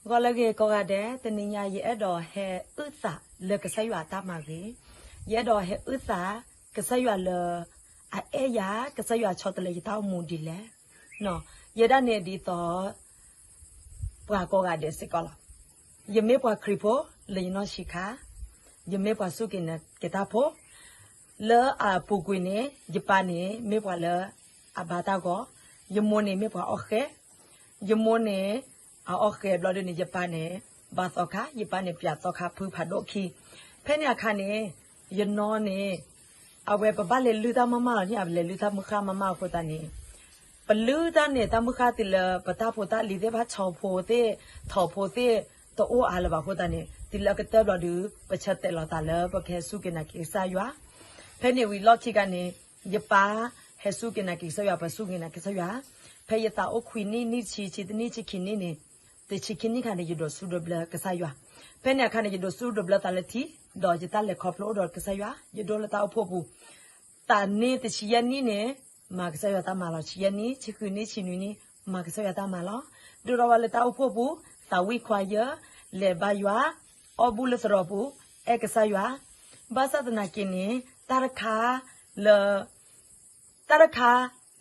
ဂီၤလၢအဂ့ၤကိးဂၤဒဲး, တနံၤညါယအဲၣ်ဒိးဟဲအုၣ်သးလၢကစၢ်ယွၤအတၢ်မၤဂ့ၤ, ယအဲၣ်ဒိးဟဲအုၣ်သး ကစၢ်ယွၤလၢ အအဲၣ်ယၤ, ကစၢ်ယွၤဆီတလဲယတၢ်အိၣ်မူဒ်လဲၣ်. ယဲဒၣ်န့ၣ်ဒ်သိး ပှၤကိးဂၤဒဲးစ့ၢ်ကီးလီၤ. ယမ့ၢ်ပှၤခရံာ်ဖိလၢယနီၢ်ဆံးခါ, ယမ့ၢ်ပှၤစူၢ်က့ၤနာ်က့ၤတၢ်ဖိ, လၢအပူၤကွံာ်န့ၣ် ယပၢ်န့ၣ်မ့ၢ်ပှၤလၢအဘါတၢ်ဂီၤ, ယမိၢ်န့ၣ်မ့ၢ်ပှၤအီၣ်ဃဲ, ယမိၢ်န့ၣ် အအီၣ်ဃဲဘျီဒုန့ၣ် ယပၢ်န့ၣ် ဘါသီခါ, ယပၢ်န့ၣ်ပၠးသီခါဖုဖးဒိၣ်ခံ. ဖဲန့ၣ်အခါန့ၣ် ယနီၢ်န့ၣ် အဝဲပဘၣ်လဲၤလုၢ်တၢ်မးမးလီၤန့ၣ်, အဝဲလဲၤလုၢ်တၢ်မုၢ်ဃၢ်မးမးအဃိသတးန့ၣ် ပလုၢ်တၢ်န့ၣ် တၢ်မုၢ်ဃၢ်တုၤလၢပတၢ်ဖိတၢ်လံၤသ့ၣ်တဖၣ် ဆီဖိသ့ၣ် ထိးဖိသ့ၣ် တအိၣ်အါလၢၤဘၣ်အဃိသတးန့ၣ် တုၤလၢအကတၢၢ်ဘျီဒု ပဆၢတဲာ်လီၤသးလၢပကဟဲစူၢ်က့ၤနာ်က့ၤကစၢ်ယွၤ. ဖဲန့ၣ်ဝံၤလီၢ်ခံခါန့ၣ် ယပၢ်ဟဲစူၢ်က့ၤနာ်က့ၤကစၢ်ယွၤ, ပစူၢ်က့ၤနာ်က့ၤကစၢ်ယွၤ. ဖဲယသးအိၣ်ခွံနံၣ်, နံၣ်ဆံ, ဆံတနံၣ်, ဆံခံနံၣ်န့ၣ်, တဆံခံနံၣ်ခါန့ၣ် ယဒိးစူၢ်ဒိးဘျၢကစၢ်ယွၤ. ဖဲန့ၣ်အခါန့ၣ် ယဒိးစူၢ်ဒိးဘျၢသးလၢထံ, ဒီးယတၢ်လဲၤခီဖျိအိၣ်ဒီးကစၢ်ယွၤ, ယဒိၣ်လၢတၢ်အိၣ်ဖှိၣ်ပူၤ သးနံၣ်တဆံယဲၢ်နံၣ်န့ၣ် မၤကစၢ်ယွၤတၢ်မၤလီၤ. ဆံယဲၢ်နံၣ်, ဆံဃုနံၣ်, ဆံနွံနံၣ်, မၤကစၢ်ယွၤတၢ်မၤလီၤ. ဒိၣ်ထီၣ်ဝဲလၢတၢ်အိၣ်ဖှိၣ်ပူၤ, သးဝံၣ်ခွါယၢၢ်, လဲၤဘါယွၤ, အီၣ်ဘူၣ်လၢသရိာ်ပူၤ, အဲၣ်ကစၢ်ယွၤ. ဘၣ်ဆၣ်သနာ်က့န့ၣ် တၢ်တခါလၢ တၢ်တခါ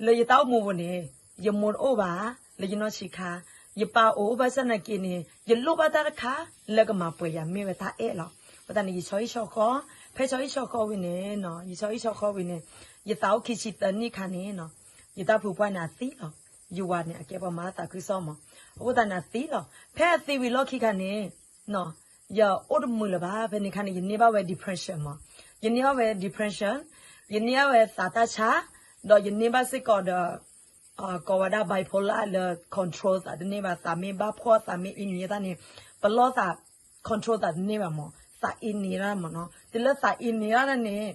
လၢယတၢ်အိၣ်မူပူၤန့ၣ် ယမိၢ်တအိၣ်ဘၣ်, လၢယနီၢ်ဆံးခါ, ယပၢ်အိၣ်, ဘၣ်ဆၣ်သနာ်က့န့ၣ် ယလိၣ်ဘၣ်တၢ်တခါလၢကမၤပှဲၤယၤ မ့ၢ်ဝဲတၢ်အဲၣ်လီၤ. အဃိသတးန့ၣ် ယဆီဟံၣ်ဆီဃီ, ဖဲဆီဟံၣ်ဆီဃီဝံၤန့ၣ်, ယဆီဟံၣ်ဆီဃီဝံၤန့ၣ် ယသးအိၣ်ခံဆံသၢနံၣ်ခါန့ၣ် ယတၢ်ဖုပှၢ်န့ၣ်အသံလီၤ. ယဝၤန့ၣ် အကဲပှၤမၤသးခုကစီၣ်မး, အဃိသတးန့ၣ်အသံလီၤ. ဖဲအသံဝံၤလီၢ်ခံခါန့ၣ် ယအိၣ်တမုာ်လၢၤဘၣ်. ဖဲန့ၣ်ခါန့ၣ် ယန့ၢ်ဘၣ်ဝဲ depression မး, ယန့ၢ်ဘၣ်ဝဲ depression, ယန့ၢ်ဘၣ်ဝဲသးတၢ်ဆါ, ဒီးယန့ၢ်ဘၣ်စ့ၢ်ကီးဒီး ကိးဝဲဒၣ် bipolar လၢ control သးတန့ၢ်ဘၣ်, သးမ့ၢ်ဘၣ်ဖှီၣ် သးမ့ၢ်အ့န့ၢ်တၢ်န့ၣ် ပလီၢ်သး control သးတန့ၢ်ဘၣ်မး, သးအ့န့ၢ်တၢ်မးနီၤ. တုၤလၢသးအ့န့ၢ်တၢ်န့ၣ်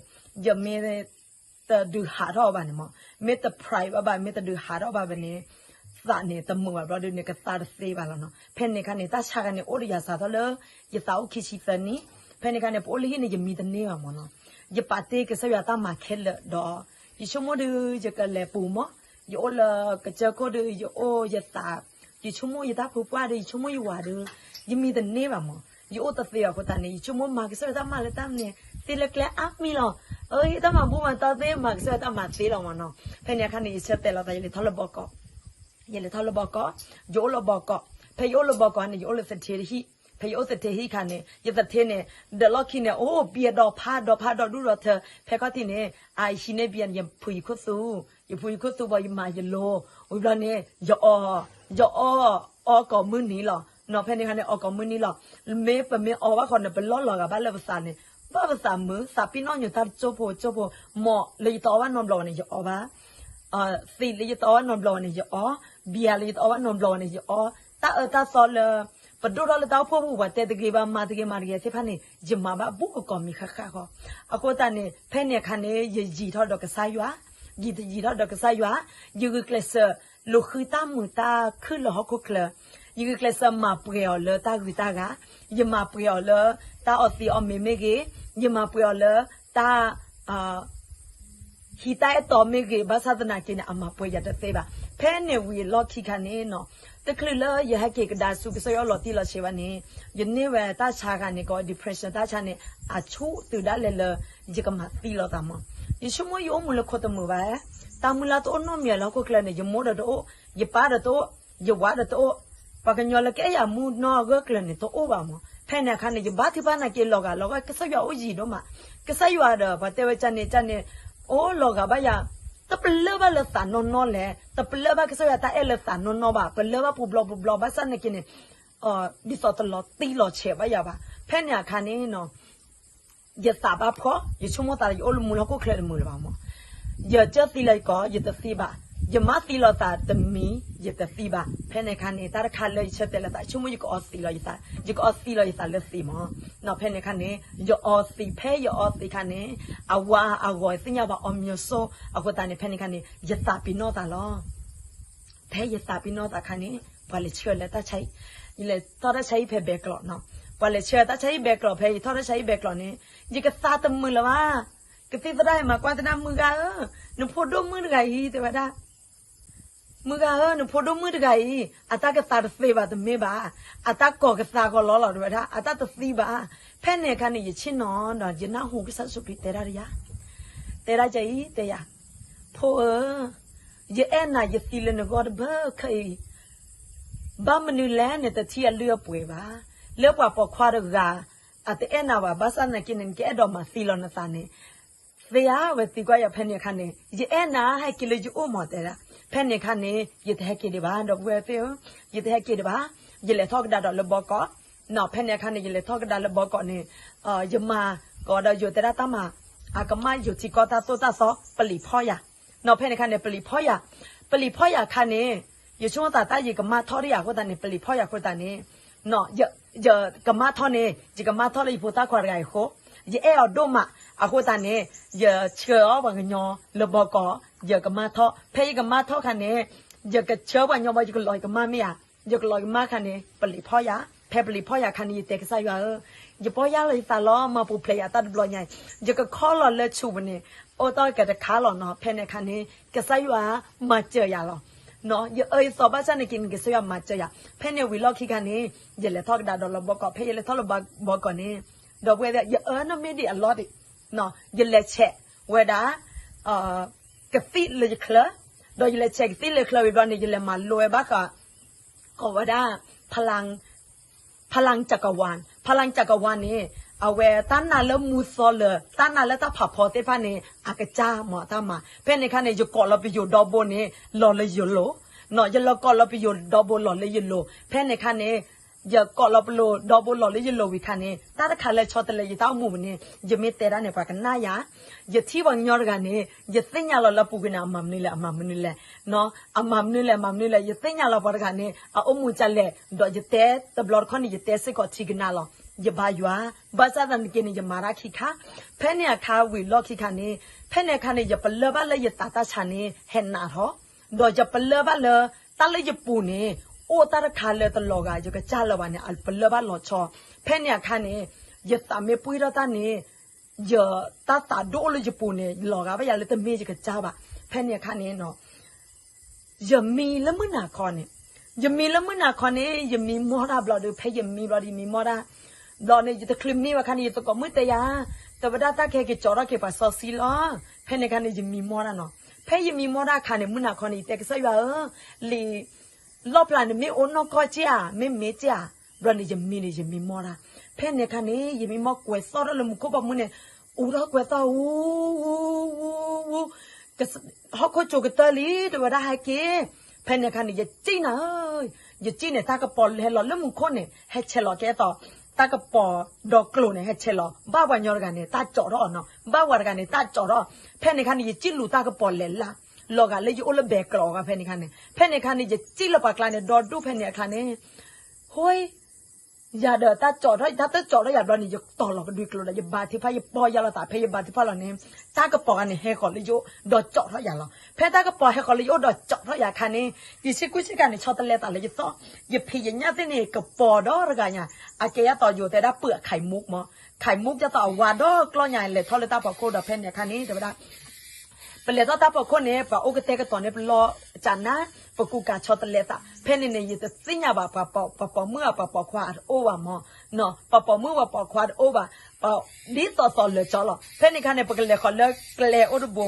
ယမ့ၢ်တဒုးဟးထီၣ်အီၤဘၣ်န့ၣ်မး, မ့ၢ်တ pray ဘၣ်ဘၣ်, မ့ၢ်တဒုးဟးထီၣ်ဘၣ်ဘၣ်န့ၣ် သးန့ၣ်တမုာ်ဘၣ်ဘျီဒုန့ၣ် ကသါတသ့ဘၣ်လီၤနီၤ. ဖဲန့ၣ်ခါန့ၣ် တၢ်ဆါခါန့ၣ် အိၣ်ဒီးယၤစးထီၣ်လၢ ယသးအိၣ်ခံဆံသၢနံၣ်, ဖဲန့ၣ်ခါန့ၣ် ပအိၣ်လၢဟံၣ်န့ၣ် ယမံတန့ၢ်ဘၣ်မးနီၤ. ယပာ်တ့ၢ်ကစၢ်ယွၤတၢ်မၤခဲလၢာ်ဒီး ယဆိကမိၣ်ဒုး ယကလဲၤပူၤမး, ယအိၣ်လၢကစၢၢ်ခိၣ်ဒုး ယအိၣ်ယသး, ယဆိကမိၣ်ယတၢ်ဖုပှၢ်ဒုး ယဆိကမိၣ်ယဝၤဒုး ယမံတန့ၢ်ဘၣ်မး, ယအိၣ်တသ့ဘၣ်အဃိသတးန့ၣ် ယဆိကမိၣ်မၤကစၢ်ယွၤတၢ်မၤလၢတၢ်မနုၤ သ့လၢကျဲအါမံၤလီၤ. အၢ ယတၢ်မၤဘူၣ်မၤတီသ့ မၤကစၢ်ယွၤတၢ်မၤသ့လီၤမးနီၤ. ဖဲန့ၣ်အခါန့ၣ် ယဆၢတဲာ်လီၤသး ယလဲၤထီၣ်လၢဘီကီး, ယလဲၤထီၣ်လၢဘီကီး, ယအိၣ်လၢဘီကီး, ဖဲယအိၣ်လၢဘီကီးန့ၣ် ယအိၣ်လၢသထ့တဟံၣ်, ဖဲယအိၣ်သထ့ဟံၣ်ခါန့ၣ် ယသထ့န့ၣ် ဒီးလီၢ်ခံန့ၣ် အိၣ် ဘံဒီးဖးဒီးဖးဒီးဒူၣ်ဒီးထၢ, ဖဲခီၣ်ထံးန့ၣ် အဟံးန့ၢ်ဘံန့ၣ် ယဖုးယခိၣ်သူ, ယဖုးယခိၣ်သူဘၣ် ယမၤယလိၤ, ဝံၤဘျီန့ၣ် ယအီ, ယအီ, အီကိးမုၢ်နံၤလီၤ. နီၤ ဖဲန့ၣ်ခါန့ၣ် အီကိးမုၢ်နံၤလီၤ. မ့ၢ်ပမ့ၢ်အီဘၣ်ဃီန့ၣ် ပလီၢ်လီၤဂာ်ဘၣ်လၢပသးန့ၣ်, ဘၣ်ပသးမုာ်, သးပ့ၤနီၣ်ညိးတၢ်တကၠိဖိကၠိဖိ, မ်လၢယတအီဘၣ်နီတဘျီဘၣ်န့ၣ် ယအီဘၣ် သံးလၢယတအီဘၣ်နီတဘျီဘၣ်န့ၣ် ယအီ, ဘံလၢယတအီဘၣ်နီတဘျီဘၣ်န့ၣ် ယအီ, တၢ်အၢတၢ်သီလၢ ပဒိၣ်ထီၣ်လၢတၢ်အိၣ်ဖှိၣ်ပူၤ ပှၤတဲတဂ့ၤဘၣ် မၤတဂ့ၤမၤတဂ့ၤသ့ၣ်တဖၣ်န့ၣ် ယမၤဘၣ်ဘူးကကိးမံၤဃၣ်ဃၣ်ဃီ. အဃိသတးန့ၣ် ဖဲန့ၣ်အခါန့ၣ် ယယံာ်ထီၣ်ဒီးကစၢ်ယွၤ, ယံာ်ယံာ်ထီၣ်ဒီးကစၢ်ယွၤ, ယဂုာ်ကျဲးစၢး လိာ်ဃုတၢ်မုာ်တၢ်ခုၣ်လၢဟီၣ်ခိၣ်ချၢ, ယဂုာ်ကျဲးစၢးမၤပှဲၤအီၤလၢတၢ်ဂုၤတၢ်ဂၤ, ယမၤပှဲၤအီၤလၢ တၢ်အီသံးအီမ့ၤမ့ၢ်ဂ့ၤ, ယမၤပှဲၤအီၤလၢ တၢ် ဟံးတၢ်အဲၣ်တီမ့ၢ်ဂ့ၤ, ဘၣ်ဆၣ်သနာ်က့န့ၣ် အမၤပှဲၤယၤတသ့ဘၣ်. ဖဲန့ၣ်ဝံၤအလီၢ်ခံခါန့ၣ်နီၤ, တချုးလၢယဟဲက့ၤကဒါဆူကစၢ်ယွၤလီၤတံၢ်လီၤဆဲးဘၣ်န့ၣ်, ယန့ၢ်ဝဲတၢ်ဆါဂၤန့ၣ်ကီး depression တၢ်ဆါန့ၣ် အဆူၣ်တုၤဒၣ်လဲာ်လၢ ယကမၤသံလီၤသးမး. ယဆိကမိၣ်ယအိၣ်မူလၢခိတမုာ်ဘၣ်, တၢ်မုၢ်လၢ်တအိၣ်နီတမံၤလၢဟီၣ်ခိၣ်ချၢန့ၣ် ယမိၢ်ဒီးတအိၣ်, ယပၢ်ဒီးတအိၣ်, ယဝၤဒီးတအိၣ်, ပှၤကညီလၢကအဲၣ်ယၤမုၢ်နီၢ်ဂၢၢ်ကျၢၤန့ၣ် တအိၣ်ဘၣ်မး. ဖဲန့ၣ်အခါန့ၣ် ယဘါထုကဖၣ်နာ်က့ လီၤဂာ်လီၤဂာ် ကစၢ်ယွၤအိၣ်ယံၤဒိၣ်မး, ကစၢ်ယွၤဒီး ပှၤတဲဝဲကန့ၣ် ကန့ၣ် အိၣ်လီၤဂာ်ဘၣ်ယၤ, တပလၢၢ်ဘၣ်လၢသးနီၢ်နီၢ်လဲၣ်, တပလၢၢ်ဘၣ်ကစၢ်ယွၤတၢ်အဲၣ်လၢသးနီၢ်နီၢ်ဘၣ်, ပလၢၢ်ဘၣ်ပူၤဘျီပူၤဘျီ ဘၣ်ဆၣ်နာ်က့န့ၣ် ဒ်သိးတလီၤတံၢ်လီၤဆဲးဘၣ်ယၤဘၣ်. ဖဲန့ၣ်အခါန့ၣ်နီၤ ယသးဘၣ်ဖှီၣ်, ယဆိကမိၣ်သးလၢယအိၣ်လၢမူလၢဟီၣ်ခိၣ်ချၢတမုာ်လၢၤဘၣ်မး. ယကၢၢ်သံလီၤယကီး ယတသံဘၣ်, ယမါသံလီၤသးတမံၤ ယတသံဘၣ်. ဖဲန့ၣ်အခါန့ၣ် တၢ်တခါလၢယဆၢတဲာ်လီၤသး ယဆိကမိၣ်ယကအီသံးလီၤယသး, ယကအီသံးလီၤယသးလၢသံးမး. နီၤ ဖဲန့ၣ်အခါန့ၣ် ယအီသံး, ဖဲယအီသံးအခါန့ၣ် အဝၤအဂီၤသ့ၣ်ညါဘၣ်အီၤမ့ၤစိ, အဃိသတးန့ၣ် ဖဲန့ၣ်အခါန့ၣ် ယသးပ့ၤနီၣ်သးလီၤ. ဖဲယသးပ့ၤနီၣ်သးအခါန့ၣ် ပှၤလဲၤဆှၢလၢတၢ်ဆါဟံၣ်, ယလဲၤထီၣ်တၢ်ဆါဟံၣ်ဖဲဘဲကျိးနီၤ. ပှၤလဲၤဆှၢတၢ်ဆါဟံၣ်ဘဲကျိး, ဖဲယထီၣ်တၢ်ဆါဟံၣ်ဘဲကျိးန့ၣ် ယကသးတမုာ်လၢၤဘၣ်. ကသံၣ်သရၣ်အံၤမၤကွၢ်သဒၣ် မုၢ်ဂၤဧၢ, နဖိဒိၣ်မုၣ်တဂၤအံၤ တဲဝဲဒၣ် မုၢ်ဂၤဧၢ, နဖိဒိၣ်မုၣ်တဂၤအံၤ အတၢ်ကသါတသ့ဘၣ်တမ့ၢ်ဘၣ်, အတၢ်ကိးကသါဂီၤလီၤလီၤတဝဲဒၣ် အတၢ်တသံဘၣ်. ဖဲန့ၣ်အခါန့ၣ် ယဆ့ၣ်နီၤဒီး ယနၢ်ဟူကစၢ်ယ့ၣ်ၡူးခရံာ်တဲဒၣ်တယၤ, တဲဒၣ်ယၤအံၤ တဲယၤ, ဖိဧၢ, ယအဲၣ်နၤ ယသံလၢနဂီၢ်တဘၢခၢအံၤ ဘၣ်မနုၤလဲၣ် နတထံၣ်အလုၢ်အပှ့ၤဘၣ်. လၢပှၤပိာ်ခွါတဂၤ အတအဲၣ်နၤဘၣ် ဘၣ်ဆၣ်သနာ်က့န့ၣ် နကအဲၣ်ဒိးမၤသံလီၤနသးန့ၣ်, သ့ဧါ, ဝဲသံကွၢ်ယၤဖဲန့ၣ်အခါန့ၣ် ယအဲၣ်နၤ ဟဲက့ၤလၢယအိၣ်မး တဲဒၣ်. ဖဲန့ၣ်အခါန့ၣ် ယတဟဲက့ၤဒံးဘၣ် ဒီပုၢ်ဝဲၢ်သ့ၣ်ဧၢ, ယတဟဲက့ၤဒံးဘၣ်, ယလဲၤထီၣ်ကဒါဒီးလၢဘီကီး, ဖဲန့ၣ်အခါန့ၣ် ယလဲၤထီၣ်ကဒါလၢဘီကီးန့ၣ်, ယမၤကီးဒီးယိၤတဲဒၣ်တၢ်မၤ, အကမၣ်ယိၤထံကီၢ်တၢ်သိၣ်တၢ်သီ ပလံာ်ဖီၣ်ယၤ, ဖဲန့ၣ်အခါန့ၣ် ပလံာ်ဖီၣ်ယၤ, ပလံာ်ဖီၣ်ယၤအခါန့ၣ်, ယဆိကမိၣ်သးတၢ်ယကမၣ်ထီၣ်ဒံးယၤအဃိသတးန့ၣ် ပလံာ်ဖီၣ်ယၤအဃိသတးန့ၣ်, ယကမၣ်ထီၣ်န့ၣ် ယကမၣ်ထီၣ်လၢယဖိသၣ်ခွါတဂၤအံၤအဃိ, ယအဲၣ်အီၤဒိၣ်မး, အဃိသတးန့ၣ် ယဆှၢအီၣ်ပှၤကညီလၢဘီကီး, ယကမၣ်ထီၣ်, ဖဲယကမၣ်ထီၣ်အခါန့ၣ်, ယကဆှၢပှၤကညီဘၣ် ယကလီၤယကမၣ်မ့ၢ်ဧါ, ယကလီၤယကမၣ်အခါန့ၣ် ပလံာ်ဖီၣ်ယၤ, ဖဲပလံာ်ဖီၣ်ယၤအခါန့ၣ် ယတဲကစၢ်ယွၤဧၢ, ယပီၢ်ယၢ်လီၤယသးလီၤ မၤပူၤဖျဲးယၤတၢ်တဘျီညါအံၤ, ယကခီလီၤလၢဆူးပူၤန့ၣ်, အိၣ်တ့ၢ်ကတခါလီၤနီၤ, ဖဲန့ၣ်အခါန့ၣ် ကစၢ်ယွၤမၤစၢၤယၤလီၤ. ယအၢယသီဘၣ်ဆၣ်န့ၣ်က့ၤန့ၣ် ကစၢ်ယွၤမၤစၢၤယၤ, ဖဲန့ၣ်ဝံၤလီၢ်ခံခါန့ၣ်, ယလဲၤထီၣ်ကဒါဒီးလၢဘီကီး, ဖဲယလဲၤထီၣ်လၢဘီကီးန့ၣ်, ဒီပုၢ်ဝဲၢ်သ့ၣ် ယအၢန့ၣ်မ့ၢ်ဒံးအလီၢ်ဒံး, ယလဲၤဆဲးဝဲဒၣ် ကသံၣ်လၢယချၢ, ဒီးယလဲၤဆဲးကသံၣ်လၢချၢဝံၤဘျီန့ၣ် ယလဲၤမၤလိဝဲဘၣ်ဃး ကိးဝဲဒၣ် ဖလၢ်ကၠကဝါ, ဖလၢ်ကၠကဝါန့ၣ် အဝဲတၢ်နာ်လၢမူသီလၢ တၢ်နာ်လၢတၢ်ဖးဖီသ့ၣ်တဖၣ်န့ၣ် အကစၢ်မၤတၢ်မၤ, ဖဲန့ၣ်အခါန့ၣ် ယကိးလီၤပယိၤဒီဘိန့ၣ် လီၤလၢယလိၤ, ယလီၤကိးလီၤပယိၤဒီဘိလီၤလၢယလိၤ, ဖဲန့ၣ်အခါန့ၣ် ယကိးလီၤပယိၤဒီဘိလီၤလၢယလိၤဝံၤခါန့ၣ် တၢ်တခါလၢဆီတလဲယတၢ်အိၣ်မူပူၤန့ၣ် ယမ့ၢ်တဲဒၣ်န့ၣ် ပှၤကနၣ်ယၤ, ယထံၣ်ပှၤကညီတဂၤန့ၣ် ယသ့ၣ်ညါလီၤလၢပူၤကွံာ်န့ၣ် အမၤမနုၤလဲၣ် အမၤမနုၤလဲၣ်, အမၤမနုၤလဲၣ် အမၤမနုၤလဲၣ်, ယသ့ၣ်ညါလီၤပှၤတဂၤန့ၣ် အအိၣ်မူဒ်လဲၣ်, ဒီးယတဲတဘျီတခီၣ်န့ၣ် ယတဲစ့ၢ်ကီးထံကနါလီၤ, ယဘါယွၤ, ဘၣ်ဆၣ်သနာ်က့န့ၣ် ယမၤတၢ်ခံခါ, ဖဲန့ၣ်အခါဝံၤလီၢ်ခံခါန့ၣ်, ဖဲန့ၣ်အခါန့ၣ် ယပလၢၢ်ဘၣ်လၢယသးတၢ်ဆါန့ၣ် ဟဲနးထီၣ်, ဒီးယပလၢၢ်ဘၣ်လၢ တၢ်လၢယပူၤန့ၣ် အိၣ်တၢ်တခါလၢတလီၤဂာ် ယကစၢ်လၢၤဘၣ်န့ၣ် အပလၢၢ်ဘၣ်လီၤဆီ, ဖဲန့ၣ်အခါန့ၣ် ယသးမ့ၢ်ပှံၢ်ထီၣ်တၢ်န့ၣ် ယတၢ်သးဒိၣ်အိၣ်လၢယပူၤန့ၣ် လီၤဂာ်ဘၣ်ယၤလၢတမ့ၢ်ယကစၢ်ဘၣ်, ဖဲန့ၣ်အခါန့ၣ် ယမံလၢမုၢ်နၤခီန့ၣ်, ယမံလၢမုၢ်နၤခီန့ၣ် ယမံမီၢ်တၢ်ဘျီဒီး ဖဲယမံဘျီဒီး ယမံမီၢ်တၢ်, ဘျီန့ၣ် ယတချုးမံဘၣ်ခါန့ၣ် ယသကိးမုၣ်တဲယၤ, တဝဲဒၣ်တၢ်ခဲက့ၤကၠီထီၣ်က့ၤပှၤစီဆှံလီၤ, ဖဲန့ၣ်အခါန့ၣ် ယမံမီၢ်တၢ်နီၤ, ဖဲယမံမီၢ်တၢ်အခါန့ၣ် မုၢ်နၤခီန့ၣ် ယတဲကစၢ်ယွၤဧၢ, လံာ် လီၣ်ဖျါန့ၣ်မ့ၢ်အိၣ်နီၢ်ကီၢ်က့ဧါ, မ့ၢ်မ့ၢ်က့ဧါ, ဘျီန့ၣ် ယမံန့ၣ် ယမံမီၢ်တၢ်, ဖဲန့ၣ်အခါန့ၣ် ယမံမီၢ်ကွဲးသီၣ်ထီၣ်လၢမူခိၣ်ဘီမုၢ်န့ၣ်, အူထီၣ်ကွဲးသီၣ် အူ အူ အူ အူ ဟီၣ်ခိၣ်ကၠိကတၢၢ်လံ တဝဲဒၣ်ဟဲက့ၤ, ဖဲန့ၣ်အခါန့ၣ် ယစံၣ်နၤဧၢ, ယစံၣ်န့ၣ် တၢ်ကပီၤလဲၤလီၤလၢမူခိၣ်န့ၣ် ဟဲဆဲးလီၤကဲသိး, တၢ်ကပီၤဒီးကျိၤန့ၣ် ဟဲဆဲးလီၤ, ဘၣ်ပှၤညီတဂၤန့ၣ် တၢ်ကၠီးထီၣ်အီၤနီၤ, ဘၣ်ပှၤတဂၤန့ၣ် တၢ်ကၠီးထီၣ်, ဖဲန့ၣ်အခါန့ၣ် ယစံၣ်လူၤတၢ်ကပီၤလဲၤလၢ်, လီၤဂာ်လၢယအိၣ်လၢဘဲကျိးအဂၤဖဲန့ၣ်အခါန့ၣ်, ဖဲန့ၣ်အခါန့ၣ် ယစံၣ်လၢပှၤကျါန့ၣ် ဒီဒူၣ်ဖဲန့ၣ်အခါန့ၣ်, ဟိ ယၤဒီးတၢ်ကၠီးထီၣ် တၢ်တကၠီးထီၣ်ယၤဘျီန့ၣ် ယတီၤလီၤကဒွံကျိၤဒီး ယဘါထုကဖၣ် ယပီၢ်ယၢ်လီၤသး ဖဲယဘါထုကဖၣ်လီၤန့ၣ် တၢ်ကပီၤဂၤန့ၣ် ဟဲဃီၤလၢယအိၣ်ဒီးကၠီးထီၣ်ယၤလီၤ. ဖဲတၢ်ကပီၤဟဲဃီၤလၢယအိၣ်ဒီးကၠီးထီၣ်ယၤအခါန့ၣ် ယဆံးကူဆံးကၤန့ၣ် ဆီတလဲသးလၢယသီၣ်, ယဖံးယညၣ်သ့ၣ်န့ၣ် ကပီၤဒီးတဂၤညါ, အကဲယၤတီၤယိၤတဲဒၣ်ပၢၢ်အခါမူးမး, ခါမူးကၠီတီၤအဝါဒီးကျီၢ်ညါ လဲၤထီၣ်လၢတၢ်ဖီခိၣ်ဒီးဖဲန့ၣ်အခါန့ၣ် တဲဝဲဒၣ် ပလဲၤထီၣ်တၢ်ဖီခိၣ်န့ၣ် ပှၤအိၣ်ကတဲာ်ကတီၤန့ၣ် ပလီၢ်ကၠးနါ, ပကူကၤဆီတလဲသး, ဖဲန့ၣ်န့ၣ် ယတသ့ၣ်ညါဘၣ် ပှၤပိာ်မုၣ်ဧါ ပှၤပိာ်ခွါတအိၣ်ဘၣ်မး, ပှၤပိာ်မုၣ်ပှၤပိာ်ခွါတအိၣ်ဘၣ်, ဒ်သိးသိးလၢာ်ကၠီလီၤ. ဖဲန့ၣ်အခါန့ၣ် ပကလဲၤဃီၤလၢကျဲအိၣ်တဘိ,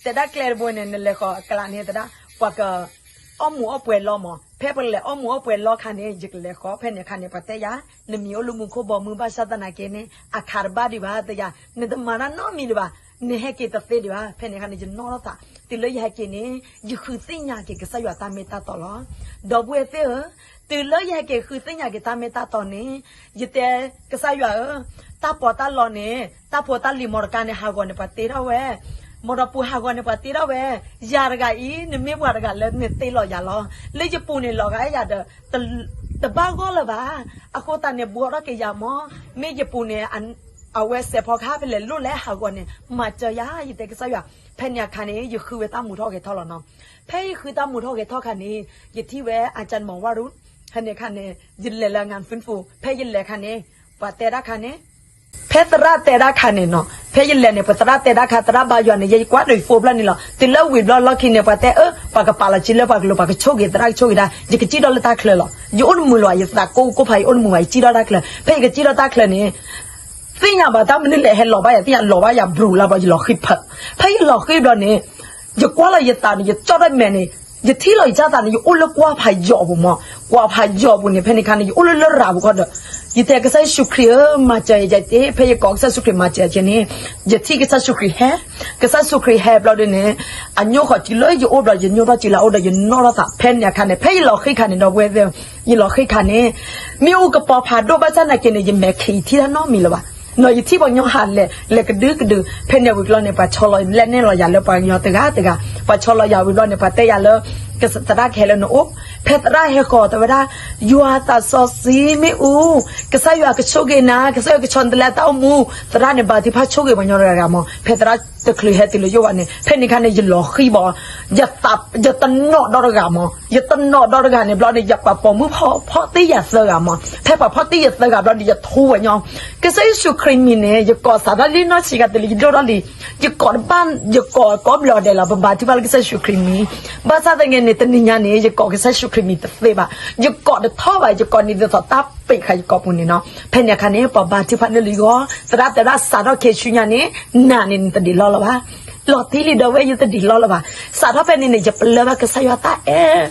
တဲဒၣ်ကျဲတဘိန့ၣ် နလဲၤဃီၤအကျါန့ၣ် တဲဒၣ် ပှၤက အီၣ်မူးအီၣ်ပှဲၤလီၤမး, ဖဲပကလဲၤအီၣ်မူးအီၣ်ပှဲၤလီၤအခါန့ၣ် ယကလဲၤဃီၤ ဖဲန့ၣ်အခါန့ၣ် ပှၤတဲယၤ နမံၤအိၣ်လၢမူခိၣ်ဘီမုၢ်ဘၣ်ဆၣ်သနာ်က့န့ၣ် အခးတဘၣ်ဒံးဘၣ် တဲယၤ နတမၤတၢ်နီတမံၤဒံးဘၣ်, နဟဲက့ၤတသ့ဒံးဘၣ်. ဖဲန့ၣ်အခါန့ၣ် ယနီၣ်ထီၣ်သး, တုၤလၢယဟဲက့ၤန့ၣ် ယဃုသ့ၣ်ညါက့ၤကစၢ်ယွၤတၢ်မ့ၢ်တၢ်တီလီၤ. ဒီပုၢ်ဝဲၢ်သ့ၣ်ဧၢ, တုၤလၢယဟဲက့ၤဃုသ့ၣ်ညါက့ၤတၢ်မ့ၢ်တၢ်တီန့ၣ် ယတဲကစၢ်ယွၤဧၢ, တၢ်ပီးတၢ်လီန့ၣ် တၢ်ဖိတၢ်လံၤမီတကါန့ၣ် ဟးဂီၤန့ၣ်ပှၤတ့ထီၣ်ဝဲ, မီတီပူၤဟးဂီၤန့ၣ်ပှၤတ့ထီၣ်ဝဲ, ယၤတဂၤအံၤ နမ့ၢ်ပှၤတဂၤလၢနတ့လီၤယၤလီၤ. လၢယပူၤန့ၣ်လီၤဂာ်ယၤဒီး တဘၣ်ဂီၢ်လၢၤဘၣ်. အဃိသတးန့ၣ် ဘှီထီၣ်က့ၤယၤမး, မ့ၢ်ယပူၤန့ၣ် အဝဲစဲးဖီကဟၣ်ဖဲလဲၣ်လိၣ်လဲၣ်ဟးဂီၤန့ၣ် မၤစၢၤယၤ ယတဲကစၢ်ယွၤ. ဖဲန့ၣ်အခါန့ၣ် ယဃုဝဲတၢ်မူထီၣ်ဂဲၤထီၣ်လီၤနီၤ. ဖဲယဃုတၢ်မူထီၣ်ဂဲၤထီၣ်ခါန့ၣ် ယထံၣ်ဝဲ อาจารย์หมอวรุณ, ဖဲန့ၣ်အခါန့ၣ် ယလဲၤလၢ งานฟื้นฟู, ဖဲယလဲၤခါန့ၣ် ပှၤတဲဒၣ်ခါန့ၣ် ဖဲသရၣ်တဲဒၣ်ခါန့ၣ်နီၤ, ဖဲယလဲၤန့ၣ် ပှၤသရၣ်တဲဒၣ်ခါ သရၣ်ဘါယွၤန့ၣ် ယဲယကွၢ်ဒီးယဖိဖျၢၣ်န့ၣ်လီၤ. တုၤလၢဝံၤဘျီလီၢ်ခံန့ၣ် ပှၤတဲအၢ ပှၤကပာ်လီၤစ့လၢပှၤကလိၤ ပှၤကဆိၣ်ဂ့ၤသရၣ်ကဆိၣ်ဂ့ၤဒၣ်, ယကစံၣ်ထီၣ်လၢတၢ်ချၢလီၤ. ယအိၣ်တမုာ်လၢၤဘၣ်, ယသးကိၢ်ကိၢ်ဖး ယအိၣ်တမုာ်ဘၣ်, ယစံၣ်ထီၣ်တၢ်ချၢ. ဖဲယကစံၣ်ထီၣ်တၢ်ချၢန့ၣ် သ့ၣ်ညါဘၣ်တၢ်မနုၤလဲၣ် ဟဲလီၤဘၣ်ယၤ, သ့ၣ်ညါလီၤဘၣ်ယၤဘြူၤလၢ်ဘျီ ယလီၤဃံဖး. ဖဲယလီၤဃံဘျီန့ၣ် ယကွၢ်လီၤယသးန့ၣ် ယကၠီၣ်ထီၣ်မဲာ်န့ၣ်, ယထံၣ်လီၤယကစၢ်သးန့ၣ် ယအိၣ်လၢကွၢ်ဖးယိာ်ပူၤမး, ကွၢ်ဖးယိာ်ပူၤန့ၣ် ဖဲန့ၣ်အခါန့ၣ် ယအိၣ်လၢလရာ်ပူၤခီဒီး ယတဲကစၢ်ယ့ၣ်ၡူးခရံာ်ဧၢ, မၤစၢၤယက့, ဖဲယကိးကစၢ်ယ့ၣ်ၡူးခရံာ်မၤစၢၤယက့န့ၣ် ယထံၣ်ကစၢ်ယ့ၣ်ၡူးခရံာ်ဟဲ, ကစၢ်ယ့ၣ်ၡူးခရံာ်ဟဲဘျီဒ်န့ၣ် အညိၣ်ဃီၤစုလၢယအိၣ်ဘျီ ယညိၣ်ထီၣ်စုလၢအအိၣ်ဒီး ယနီၣ်ထီၣ်သး ဖဲန့ၣ်အခါန့ၣ် ဖဲယလီၤဃံခါန့ၣ် ဒီပုၢ်ဝဲၢ်သ့ၣ်, ယလီၤဃံခါန့ၣ် မ့ၣ်အူကပီၤဖးဒိၣ်ဘၣ်ဆၣ်နာ်က့န့ၣ် ယမဲာ်ခံးထံၣ်တၢ်နီတမံၤလၢၤဘၣ်. နီၤ ယထံၣ်ပှၤကညီဟးလဲၤ လဲၤကဒုကဒု, ဖဲန့ၣ်ဝံၤဘျီန့ၣ် ပှၤဆီလီၤလဲၣ်နဲၣ်လီၤယၤလၢပှၤကညီတဂၤတဂၤ, ပှ�ၤဆီလီၤယၤဝံၤဘျီန့ၣ် ပှၤတဲယၤလၢ သရၣ်ကဟဲလၢနအိၣ်, ဖဲသရၣ်ဟဲဃီၤတဲဝဲဒၣ် ယွၤသးစီဆှံမ့ၣ်အူ, ကစၢ်ယွၤကဆိၣ်ဂ့ၤနၤ, ကစၢ်ယွၤကဆီတလဲအတၢ်အိၣ်မူ, သရၣ်န့ၣ်ဘါထုကဖၣ်ဆိၣ်ဂ့ၤပှၤကညီတဂၤဂၤမး, ဖဲသရၣ်တချုးဟဲတုၤလၢယအိၣ်ဘၣ်န့ၣ် ဖဲန့ၣ်အခါန့ၣ် ယလီၤဃံဘၣ်, ယတနီၣ်ဒီတဂၤမး, ယတနီၣ်ဒီတဂၤန့ၣ်ဘျီန့ၣ် ယပှၤပိာ်မုၣ်ဖီၣ်တ့ၢ်ယၤသၢဂၤမး, ဖဲပှၤဖီၣ်တ့ၢ်ယၤသၢဂၤဘျီန့ၣ် ယထူဝဲညီ, ကစၢ်ယ့ၣ်ၡူးခရံာ်မံၤန့ၣ် ယကိးစးထီၣ်လံနီၢ်ဆံးဂၤတလံယဒိၣ်ထီၣ်လံ, ယကိးတဘၣ် ယကိးကိးဘျီဒဲးလီၤ ပဘါထုကဖၣ်လၢကစၢ်ယ့ၣ်ၡူးခရံာ်မံၤ, ဘၣ်ဆၣ်သနာ်က့န့ၣ် တနံၤညါန့ၣ် ယကိးကစၢ်ယ့ၣ်ၡူးခရံာ်မံၤတသ့ဘၣ်, ယကိးတထီၣ်ဘၣ်, ယကိးန့ၣ်ဒ်သိးတၢ်ပ့းဃာ်ယကိာ်ပူၤန့ၣ်နီၤ, ဖဲန့ၣ်အခါန့ၣ် ပှၤဘါထုကဖၣ်န့ၢ်လံဂီၢ်, သရၣ်တဲဒၣ်စးထီၣ်ခဲဆူညါန့ၣ် နၤန့ၣ်နတဒံးလီၢ်လၢၤဘၣ်, လီၤတံၢ်လံဒီပုၢ်ဝဲၢ် ယတဒံးလီၢ်လၢၤဘၣ်, စးထီၣ်ဖဲန့ၣ်န့ၣ် ယပလၢၢ်ဘၣ်ကစၢ်ယွၤတၢ်အဲၣ်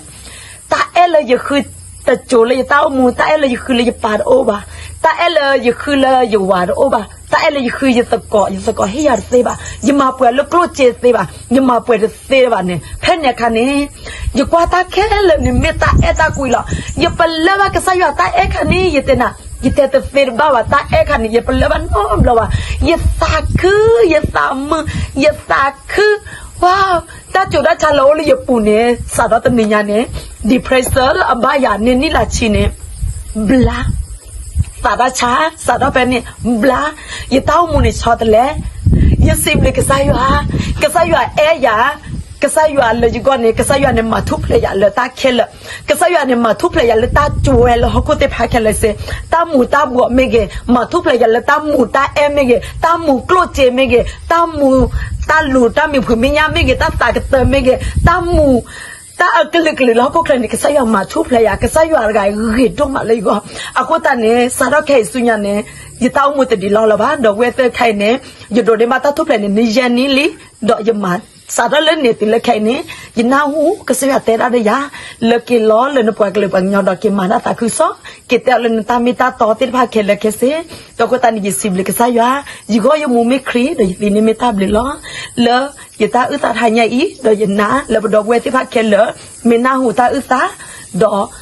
တၢ်အဲၣ်လၢယဃုတစိၤလၢယတၢ်အိၣ်မူ, တၢ်အဲၣ်လၢယဃုလၢယပၢ်တအိၣ်ဘၣ်, တၢ်အဲၣ်လၢယဃုလၢယဝၤတအိၣ်ဘၣ်, တၢ်အဲၣ်လၢယဃုယသကိး, ယသကိးဟ့ၣ်ယၤတသ့ဘၣ်, ယမၤပှဲၤလၢကျိၣ်စ့တသ့ဘၣ်, ယမၤပှဲၤတသ့ဘၣ်န့ၣ်, ဖဲန့ၣ်အခါန့ၣ် ယကွၢ်တၢ်ခဲလၢာ်န့ၣ် မ့ၢ်တၢ်အဲၣ်တၢ်ကွံလီၤ. ယပလၢၢ်ဘၣ်ကစၢ်ယွၤတၢ်အဲၣ်ခါန့ၣ် ယတဲနၤ, ယတဲတသ့တဘၣ်ဘၣ်, တၢ်အဲၣ်ခါန့ၣ် ယပလၢၢ်ဘၣ်နီတဘျီဘၣ်, ယသးခု, ယသးမုာ်, ယသးခု, ဝါ, တၢ်စိၤတၢ်ဆါလၢအိၣ်လၢယပူၤန့ၣ် စးထီၣ်တနံၤညါန့ၣ် depression လၢအဘၣ်ယၤန့ၣ် နံၣ်လၢဆံန့ၣ် ဘျါ, သးတၢ်ဆါ စးထီၣ်ဖဲန့ၣ် ဘျါ, ယတၢ်အိၣ်မူန့ၣ်ဆီတလဲ, ယစံးဘျုးကစၢ်ယွၤ, ကစၢ်ယွၤအဲၣ်ယၤ, ကစၢ်ယွၤလၢယဂီၢ်န့ၣ် ကစၢ်ယွၤန့ၣ်မၤထူၣ်ဖျဲးယၤလၢတၢ်ခဲလၢာ်, ကစၢ်ယွၤန့ၣ်မၤထူၣ်ဖျဲးယၤလၢတၢ်ကွဲလၢဟီၣ်ခိၣ်သ့ၣ်တဖၣ်ခဲလၢာ်စ့ၢ်, တၢ်မူၤတၢ်ဘှီးမ့ၢ်ဂ့ၤ, မၤထူၣ်ဖျဲးယၤလၢတၢ်မူၤတၢ်အဲၣ်မ့ၢ်ဂ့ၤ, တၢ်မူၤကျိၣ်စ့မ့ၢ်ဂ့ၤ, တၢ်မူၤ တၢ်လူၤတၢ်မံၤဖုးမဲာ်ညါမ့ၢ်ဂ့ၤ, တၢ်သးကတၢၢ်မ့ၢ်ဂ့ၤ, တၢ်မူၤ တၢ်အကလုာ်ကလုာ်လၢဟီၣ်ခိၣ်ချၢန့ၣ် ကစၢ်ယွၤမၤထူၣ်ဖျဲးယၤ, ကစၢ်ယွၤတဂၤအံၤဂ့ၤဒိၣ်မးလၢယဂီၢ်, အဃိသတးန့ၣ် စးထီၣ်ခဲအံၤဆူညါန့ၣ် ယတၢ်အိၣ်မူတဒံးလီၢ်လၢၤဘၣ်, ဒီပုၢ်ဝဲၢ်သ့ၣ်ခဲအံၤန့ၣ် ယဒိးန့ၢ်ဘၣ်တၢ်ထူၣ်ဖျဲးန့ၣ် နံၤယဲၢ်နံၣ်လံ, ဒီးယမၤ စးထီၣ်လၢန့ၣ်တုၤလၢခဲအံၤန့ၣ် ယနၢ်ဟူကစၢ်ယွၤတဲဒၣ်ဒီးယၤ လၢက့ၤလီၤလၢနပှၤကလုာ်ပှၤကညီဒီးက့ၤမၤတၢ်သးခုကစီၣ်, က့ၤတဲအီၤလၢနတၢ်မ့ၢ်တၢ်တီသ့ၣ်တဖၣ်ခဲလၢာ်ခဲဆ့, ဒီးအဃိသတးန့ၣ် ယစံးဘျုးကစၢ်ယွၤ, ယဂီၢ်ယမူမ့ၢ်ခရံာ် ဒီးယသံန့ၣ်မ့ၢ်တၢ်ဘျုးလီၤ. လၢယတၢ်အုၣ်သးတဟါညါအံၤ ဒီးယနာ်လၢပဒီပုၢ်ဝဲၢ်သ့ၣ်တဖၣ်ခဲလၢာ် မ့ၢ်နၢ်ဟူတၢ်အုၣ်သး, ဒီး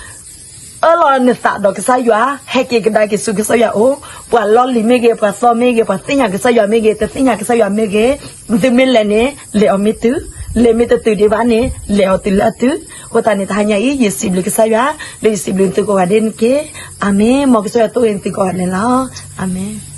အၢၣ်လီၤနသးဒီးကစၢ်ယွၤ, ဟဲက့ၤကဒါက့ၤဆူကစၢ်ယွၤအအိၣ်, ပှၤလီၢ်လံၤမ့ၢ်ဂ့ၤ, ပှၤသီမ့ၢ်ဂ့ၤ, ပှၤသ့ၣ်ညါကစၢ်ယွၤမ့ၢ်ဂ့ၤ, တသ့ၣ်ညါကစၢ်ယွၤမ့ၢ်ဂ့ၤ, သုမ့ၢ်လဲၤန့ၣ် လဲၤအီၤမ့ၢ်တုၤ, လဲၤမ့ၢ်တတုၤဒံးဘၣ်န့ၣ် လဲၤအီၤတုၤလၢအတုၤ, အဃိသတးန့ၣ် တဟါညါအံၤ ယစံးဘျုးကစၢ်ယွၤ, ဒီးယစံးဘျုးသုကိးဂၤဒဲးန့ၣ်တက့ၢ်. အၤမ့ၣ်, မ်ကစၢ်ယွၤဆိၣ်ဂ့ၤသုကိးဂၤဒဲးန့ၣ်လီၤ. အၤမ့ၣ်.